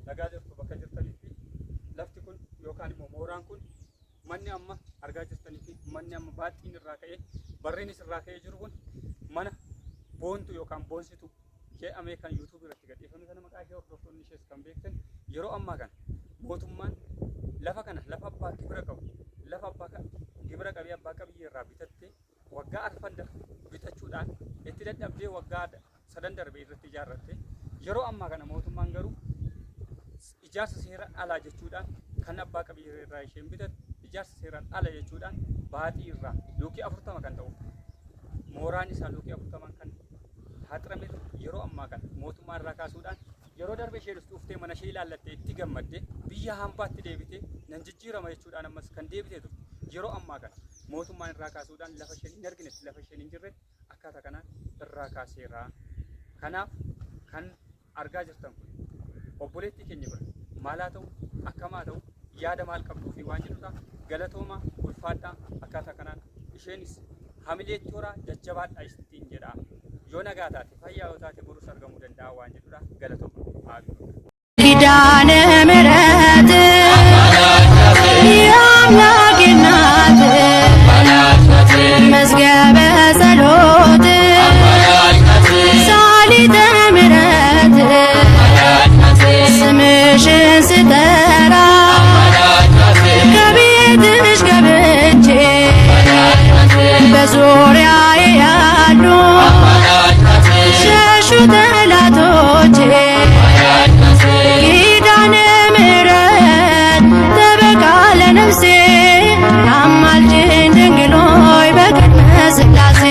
Nagaa jirtu bakka jirtanitti lafti kun yookaan immoo mooraan kun manni amma argaa jirtanii fi manni amma baaxiin irraa ka'ee barreenis irraa ka'ee jiru kun mana boontu yookaan boonsitu jedhamee kan yuutuubii irratti gadhiifame kana maqaa ishee hordoftoonni ishees kan beektan yeroo ammaa kana mootummaan lafa kana lafa abbaa gibira qabu lafa abbaa gibira qabee abbaa qabiyyee irraa bitattee waggaa arfan darbe bitachuudhaan itti dadhabdee waggaa sadan darbe irratti ijaarratte yeroo ammaa kana mootummaan garuu ijaarsa seeraan alaa jechuudhaan kan abbaa qabiyyee irraa isheen bitatte ijaarsa seeraan ala jechuudhaan baaxii irraa luukii 40 kan ta'u mooraan isaa luukii 40 kan haxirame yeroo ammaa kana mootummaa irraa kaasuudhaan yeroo darbe isheen dhuftee mana ishee ilaallattee itti gammadde biyya hambaatti deebitee nan jijjiirama jechuudhaan ammas kan deebitee turte yeroo ammaa kana mootummaan irraa kaasuudhaan lafa isheen hin arginetti lafa isheen hin jirretti akkaataa kanaan irraa kaaseera. Kanaaf kan argaa jirtan kun obboleettii keenya bira maal haa ta'u akkam haa ta'u yaada maal qabduu fi waan jedhudha. Galatooma ulfaadhaa akkaataa kanaan isheenis hamileetti horaa jajjabaadhaa ittiin jedha. Yoo nagaa taate fayyaa yoo taate borus argamuu danda'a waan jedhudha. Galatooma. Haa ኪዳነ ምሕረት የአምላኬ እናት መዝገበ ጸሎት ሳሊተ ምሕረት ስምሽን ስጠራ ከቤትሽ ገብቼ በዙሪያዬ ያሉ ሸሹ ጠላቶቼ ኪዳነ ምሕረት ጠበቃ ለነፍሴ አማልጅን ድንግል ሆይ በቅድመ ሥላሴ።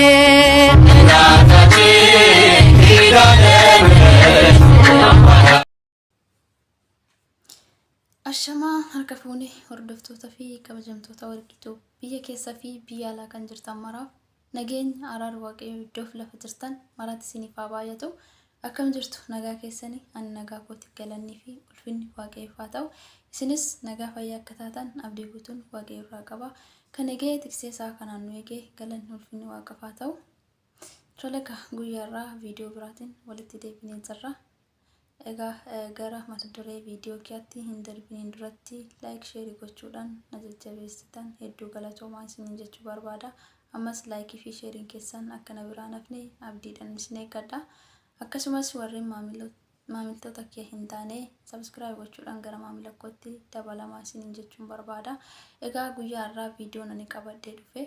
Ashamaa harka fuune hordoftoota fi kabajamtoota warqituu biyya keessa fi biyya alaa kan jirtan maraaf nageenya araarri waaqayyoo iddoof lafa jirtan maratti isiniif haa baay'atu. Akkam jirtu nagaa keessanii ani nagaa kooti galannii fi ulfinni waaqayyoof haa ta'u. Isinis nagaa fayyaa akka taatan abdii guutuun waaqayyo irraa qaba. Kan eegee tiksee isaa kanaan nu eegee galanni ulfinni waaqaaf haa ta'u. Tole egaa guyyaa irraa viidiyoo biraatiin walitti deebinee jirra. Egaa gara mata duree viidiyoo kiyaatti hin darbiniin duratti like share gochuudhaan na jajjabeessitan hedduu galatoomaa isiniin jechuu barbaada. Ammas like fi sheeriin keessan akka na biraa hin hafne abdiidhaan isin eeggadha. Akkasumas warreen maamiltoota kiyya hin taane subscribe gochuudhaan gara maamila kootti dabalamaa isiniin jechuun barbaada. Egaa guyyaa har'aa viidiyoon ani qabadhee dhufe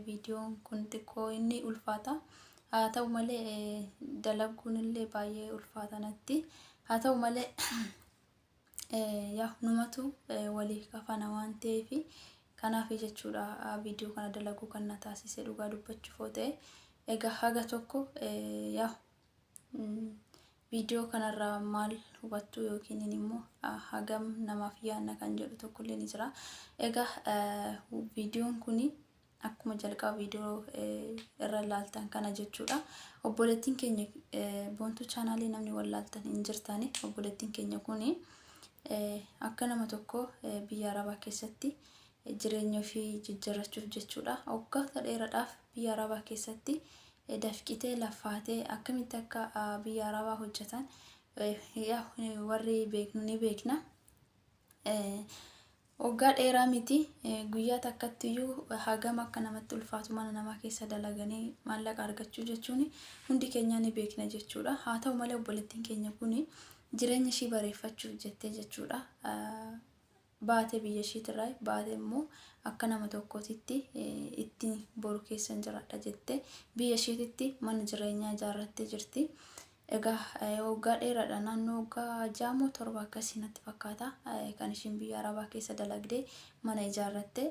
viidiyoon kun xiqqoo inni ulfaata. Haa ta'u malee dalaguun illee baay'ee ulfaata natti. Haa ta'u malee yaa numatu waliif kafana waan ta'eef kanaaf jechuudha viidiyoo kana dalaguu kan na taasise dhugaa dubbachuuf yoo ta'e. Egaa haga tokko yaa viidiyoo kanarraa maal hubattu yookiin immoo hagam namaaf yaadna kan jedhu tokkollee ni jira. Egaa viidiyoon kuni akkuma jalqaba viidiyoo irra laaltan kana jechuudha. Obboleettiin keenya Boontuu chaanaalii namni wallaaltan hin jirtani. Obboleettiin keenya kuni akka nama tokko biyya Arabaa keessatti jireenya ofii jijjiirrachuuf jechuudha. Waggoota dheeraadhaaf biyya Arabaa keessatti dafqitee laffaatee akkamitti akka biyya Arabaa hojjetan warri beeknu ni beekna. Waggaa dheeraa miti guyyaa takkatti iyyuu hagam akka namatti ulfaatu mana namaa keessa dalaganii maallaqa argachuu jechuun hundi keenyaa ni beekna jechuudha. Haa ta'u malee obboleettiin keenya kun jireenya ishii bareeffachuuf jettee jechuudha. Baatee biyya ishiitirraa baatee immoo akka nama tokkootitti itti boru keessan jiraadha jettee biyya ishiititti mana jireenyaa ijaarrattee jirti. Egaa waggaa dheeraadha naannoo waggaa 6 moo 7 akkasii natti fakkaata kan ishiin biyya arabaa keessa dalagdee mana ijaarratte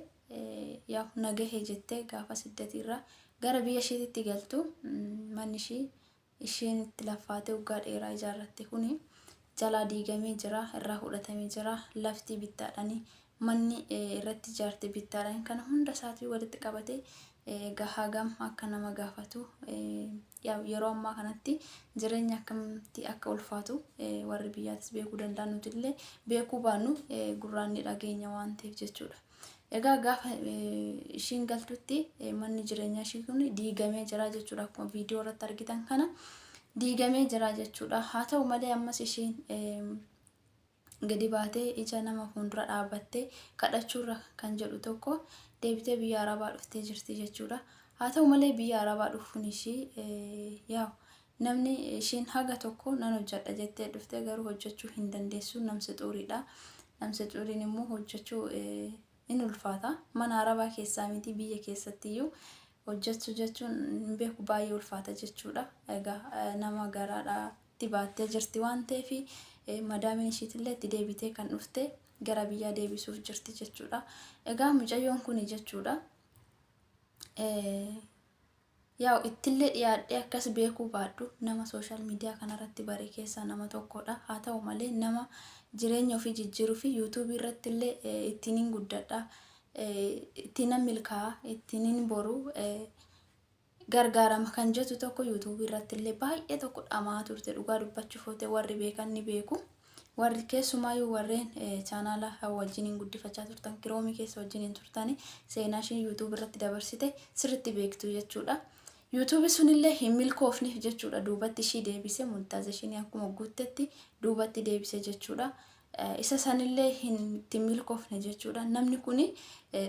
yaa na gahe jettee gaafa siddatiirra gara biyya ishiititti galtu manni ishii isheen itti laffaatee waggaa dheeraa ijaarratte kuni jalaa diigamee jira irraa fudhatamee jira lafti bittaadhani manni irratti ijaarte bittaadhaan kana hunda isaatii walitti qabate egaa hagam akka nama gaafatu yeroo ammaa kanatti jireenya akkamitti akka ulfaatu warri biyyaatis beekuu danda'an nuti illee beekuu baannu gurraan ni dhageenya waan ta'eef jechuudha. Egaa gaafa ishiin galtutti manni jireenyaa ishii kun diigamee jira jechuudha akkuma viidiyoo irratti argitan kana diigamee jira jechuudha. Haa ta'u malee ammas ishiin Gadi baatee ija nama fuuldura dhaabbattee kadhachuurra kan jedhu tokko deebitee biyya Arabaa dhuftee jirti jechuudha. Haa ta'u malee biyya Arabaa dhufuun ishii yaa namni ishiin haga tokko nan hojjedha jettee dhuftee garuu hojjechuu hin dandeessu, namsi xuriidha. Namsi xuriin immoo hojjechuu in ulfaata. Mana Arabaa keessaa miti, biyya keessattiyyuu hojjechuu jechuun hin beeku, baay'ee ulfaata jechuudha. Egaa nama garaadhaa itti baattee jirti waan ta'eef madaamiin ishiitillee itti deebitee kan dhufte gara biyyaa deebisuuf jirti jechuudha. Egaa mucayyoon kun jechuudha. Yaa ittillee dhiyaadhee akkas beekuu baadhu, nama social media kanarratti bare keessaa nama tokkodha. Haa ta'u malee nama jireenya ofii jijjiiruu fi YouTubeii irratti illee ittiin hin guddadha. Ittiin nan milkaa'a, ittiin hin boru gargaarama kan jettu tokko YouTubeii irratti illee baay'ee tokko dhamaa turte. Dhugaa dubbachuuf yoo ta'e, warri beekan ni beeku. Warri keessumaayyuu warreen chaanaala wajjiniin guddifachaa turtan, Chromeii keessa wajjiniin turtani, seenaa isheen YouTube irratti dabarsite sirriitti beektu jechuudha. YouTubeii sunillee hin milkoofneef jechuudha, duubatti ishii deebise, monetizationii akkuma guuttetti duubatti deebise jechuudha. Isa sanillee hin itti milkoofne jechuudha. Namni kuni,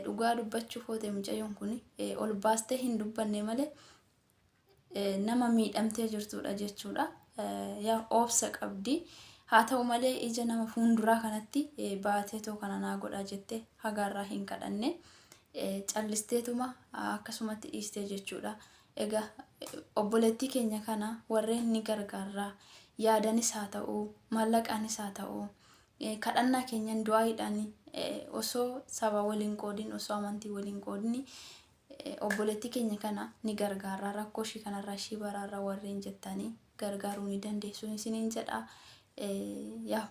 dhugaa dubbachuuf yoo ta'e, mucayyoon kuni ol baastee hin dubbanne malee nama miidhamtee jirtudha jechuudha. Yaa obsa qabdi. Haa ta'u malee ija nama fuulduraa kanatti baateetoo kana naa godhaa jettee hagaarraa hin kadhanne, callisteetuma akkasumatti dhiistee jechuudha. Egaa obboleettii keenya kana warreen ni gargaarraa yaadanis haa ta'u, maallaqaanis haa ta'u, kadhannaa keenyan, du'aayiidhaan, osoo saba waliin qoodin, osoo amantii waliin qoodin, obboleettii keenya kana ni gargaarraa, rakkoo ishii kanarraa ishii baraarraa warreen jettanii gargaaruu ni dandeessu isiniin jedha. Yaa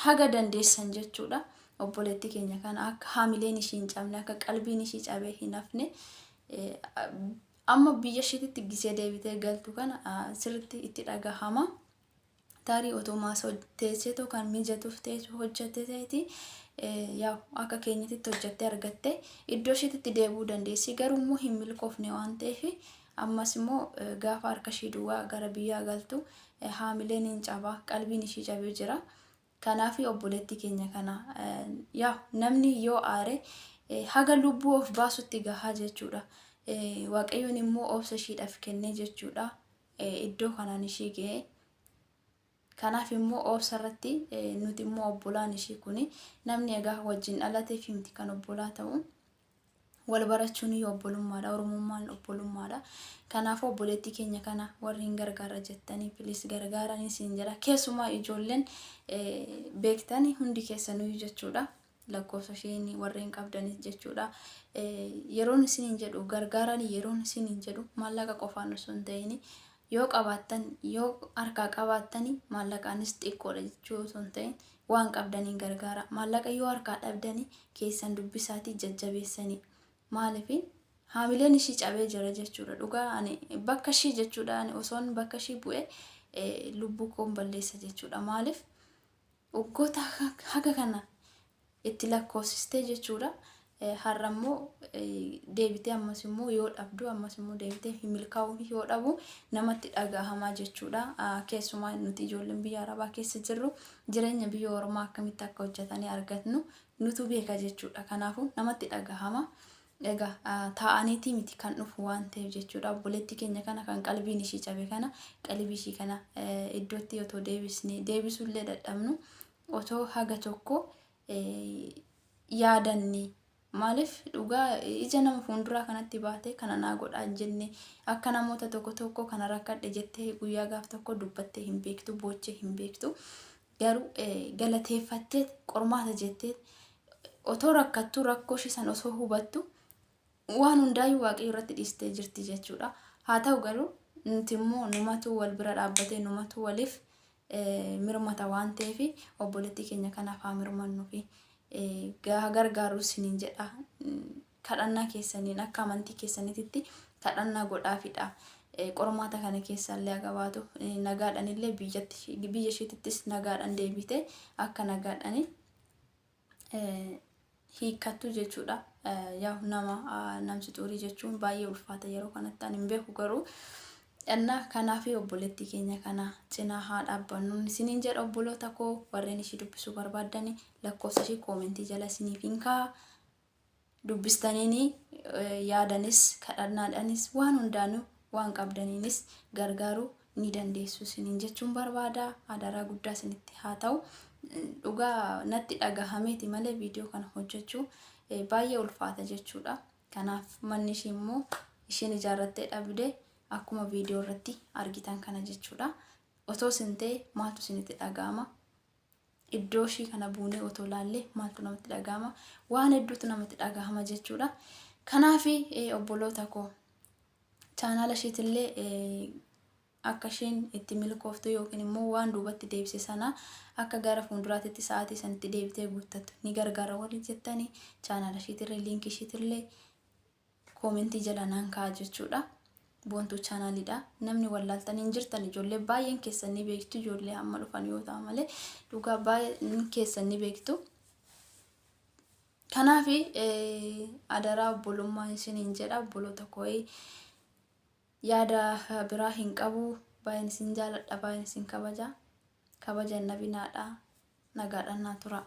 haga dandeessan jechuudha. Obboleettii keenya kana akka haamileen ishii hin cabne, akka qalbiin ishii cabee hin hafne, amma biyya isheetitti gisee deebitee galtu kana sirriitti itti dhagahama. Tarii otoo maasa teesseetoo kan mijatuuf ta'e hojjatte ta'eeti, yaa akka keenyatti hojjattee argatte iddoo isheetitti deebi'uu dandeessi. Garuu immoo hin milkoofne waan ta'eef, ammas immoo gaafa harka ishii duwwaa gara biyyaa galtu haamileen hin cabaa, qalbiin ishii cabee jira. Kanaaf obboleettii keenya kana, yaa namni yoo aare haga lubbuu of baasutti gahaa jechuudha. Waaqayyoon immoo obsa ishiidhaaf kennee jechuudha. Iddoo kanaan ishii ga'e. Kanaaf immoo obsa irratti nuti immoo obbolaan ishii kuni, namni egaa wajjin dhalateef miti kan obbolaa ta'u. Wal barachuun iyyuu obbolummaadha. Oromummaan obbolummaadha. Kanaafuu obboleettii keenya kana warri hin gargaara jettanii, please gargaaranii siin jedha. Keessumaa ijoolleen beektanii hundi keessaniyyuu jechuudha. Lakkoofsa isheen warreen qabdanis jechuudha. Yeroon isiniin jedhu gargaaranii, yeroon isiniin jedhu maallaqa qofaan osoo hin ta'in, yoo qabaattan, yoo harkaa qabaattanii, maallaqaanis xiqqoodha jechuu osoo hin ta'in, waan qabdaniin gargaara. Maallaqa yoo harkaa dhabdanii, keessan dubbisaatii jajjabeessanii. Maaliif haamileen ishii cabee jira jechuudha. Dhugaa ani bakka ishii jechuudha, ani osoon bakka ishii bu'e lubbuu koon balleessa jechuudha. Maaliif waggoota haga kana itti lakkoofsistee jechuudha. Har'a immoo deebitee ammas immoo yoo dhabdu, ammas immoo deebitee hin milkaa'uu yoo dhabu namatti dhagahamaa jechuudha. Keessumaa nuti ijoolleen biyya Arabaa keessa jirru jireenya biyya Oromoo akkamitti akka hojjetanii argatnu nutu beeka jechuudha. Kanaafuu namatti dhagahama. Egaa taa'aniitii miti kan dhufu waan ta'eef jechuudha. Obboleettii keenya kana kan qalbiin ishii cabe kana, qalbii ishii kana iddootti otoo deebisnee, deebisuullee dadhabnu, otoo haga tokko yaadanne. Maaliif dhugaa ija nama fuulduraa kanatti baatee kana naa godhaa hin jenne, akka namoota tokko tokko kana rakkadhe jettee guyyaa gaaf tokko dubbattee hin beektu, boochee hin beektu. Garuu galateeffattee, qormaata jettee, otoo rakkattuu, rakkoo ishee san osoo hubattu, waan hundaayyuu Waaqayyo irratti dhiistee jirti jechuudha. Haa ta'u garuu nuti immoo numatu wal bira dhaabbatee, numatu waliif mirmata waan ta'eef, obboleettii keenya kanaaf haa mirmannuu fi gargaaruu isiniin jedha. Kadhannaa keessaniin, akka amantii keessaniitti kadhannaa godhaafidha. Qormaata kana keessallee haga baatu nagaadhaan illee, biyyatti biyya isheetittis nagaadhaan deebite, akka nagaadhaan hiikkattu jechuudha. Yaa nama namsi xurii jechuun baay'ee ulfaata yeroo kanatti, ani hin beeku garuu. Dhannaa kanaaf obboleettii keenya kana cinaa haa dhaabbannu isiniin jedha. Obboloota koo, warreen ishii dubbisuu barbaaddani lakkoofsa ishii koomentii jala isiniif hin kaa'a. Dubbistaniini yaadanis, kadhannaadhanis, waan hundaanuu, waan qabdaniinis gargaaruu ni dandeessu isiniin jechuun barbaada. Adaraa guddaa isinitti haa ta'u. Dhugaa natti dhagahameeti malee viidiyoo kana hojjechuu baay'ee ulfaata jechuudha. Kanaaf manni ishii immoo isheen ijaarrattee dhabde akkuma viidiyoo irratti argitan kana jechuudha. Otoo isin ta'e maaltu isinitti dhaga'ama? Iddoo ishii kana buunee otoo laallee maaltu namatti dhaga'ama? Waan hedduutu namatti dhaga'ama jechuudha. Kanaaf obboloota koo, chaanaala ishiitillee akka isheen itti milkooftu yookiin immoo waan duubatti deebise sana akka gara fuulduraatitti sa'aatii sanitti deebitee guuttattu ni gargaara warri jettanii, chaanaala ishiitirree liinkii ishiitillee koomentii jala naan kaa'a jechuudha. Boontuu chaanaaliidha. Namni wallaaltanii hin jirtan, ijoollee baay'een keessan ni beektu, ijoollee amma dhufan yoo ta'a malee dhugaa baay'een keessan ni beektu. Kanaaf adaraa obbolummaa isiniin jedha, obboloota koo. Yaada biraa hin qabu. Baay'een isin jaaladha, baay'een isin kabaja. Kabaja hin dhabinaadha. Nagaadhaan naa tura.